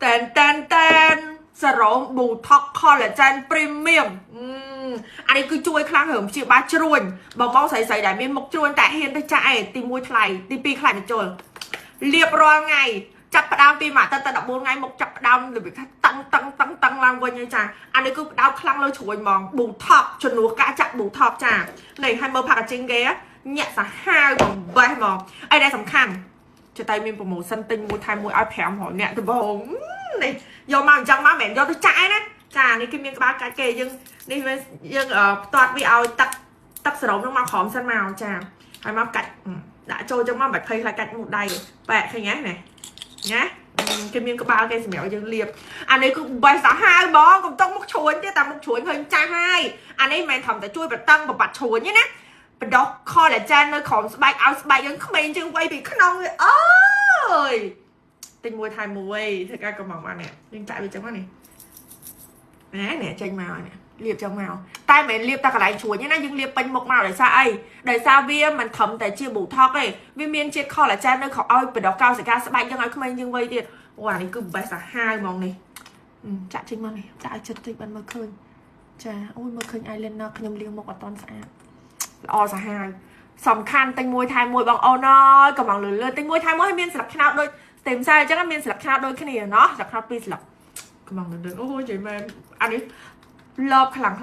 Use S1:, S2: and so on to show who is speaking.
S1: តែនតែនតែនសេរ៉ូម Botox Collagen Premium អានេះគឺជួយខ្លាំងរឿងព្យាបាលជ្រួញបងបងស្រីស្រីដែលមានមុខជ្រួញតែហ៊ានទៅចាក់ឯងទី1ថ្លៃទី2ខ្លាចបញ្ជុលលាបរាល់ថ្ងៃចាប់ផ្ដើមពីមួយអាទិត្យទៅ14ថ្ងៃមុខចាប់ផ្ដើមរបៀបថាតឹងតឹងតឹងតឹងឡើងវិញហើយចាអានេះគឺផ្ដោតខ្លាំងលើជ្រួញហ្មង Botox ជំនួសការចាក់ Botox ចានេះឲ្យមើល packaging គេញាក់សាហាវបំបេះហ្មងអីដែលសំខាន់ចតែមាន promotion ទិញមួយថែមមួយឲ្យ500នាក់ដំបងនេះយកមកអញ្ចឹងមកមិនមែនយកទៅចាក់ឯណាចានេះគេមានក្បាលកាច់គេយើងនេះយើងផ្ទាត់វាឲ្យទឹកទឹកសរោមនឹងមកក្រោមសិនមកចាហើយមកកាច់ដាក់ចូលចឹងមកមិនភ័យខ្លាចកាច់មុខដៃបែកឃើញទេណាណាគេមានក្បាលគេសម្រាប់យើងលាបអានេះគឺបេះសាហាវហ្មងកុំតុកមុខជ្រួញទេតែមុខជ្រួញឃើញចាស់ហើយអានេះមិនមែនត្រឹមតែជួយប្រតឹងបំបត្តិជ្រួញទេណាបដោះ collagen នៅក្រោមស្បែកឲ្យស្បែកយើងក្មេងជាងវ័យពីក្នុងវាអើយទិញមួយថែមមួយធ្វើការកំងបាននេះយើងចាក់វាចឹងមកនេះណានេះចេញមកនេះលាបចឹងមកតែមិនមែនលាបតែកន្លែងជ្រួញទេណាយើងលាបពេញមុខមកដោយសារអីដោយសារវាមិនត្រឹមតែជា Botox ទេវាមានជាតិ collagen នៅក្រោយឲ្យបដោះកោសិកាស្បែកយើងឲ្យក្មេងជាងវ័យទៀតអូអានេះគឺ best សាហាវហ្មងនេះចាក់ចេញមកនេះចាក់ឲ្យចិត្តតិចបានមើលឃើញចាអូយមើលឃើញ eyeliner ខ្ញុំលាងមុខអត់តន់ស្អាតល្អសាហាវសំខាន់ទិញមួយថែមមួយបងអូនអើយកំងលឿនលឿនទិញមួយថែមមួយឲ្យមានស្លឹកឆ្នោតដូច stem cell អញ្ចឹងមានស្លឹកឆ្នោតដូចគ្នាណោះស្លឹកឆ្នោតពីរស្លឹកកំងលឿនលឿនអូយនិយាយមែនអានេះលបខ្លាំង។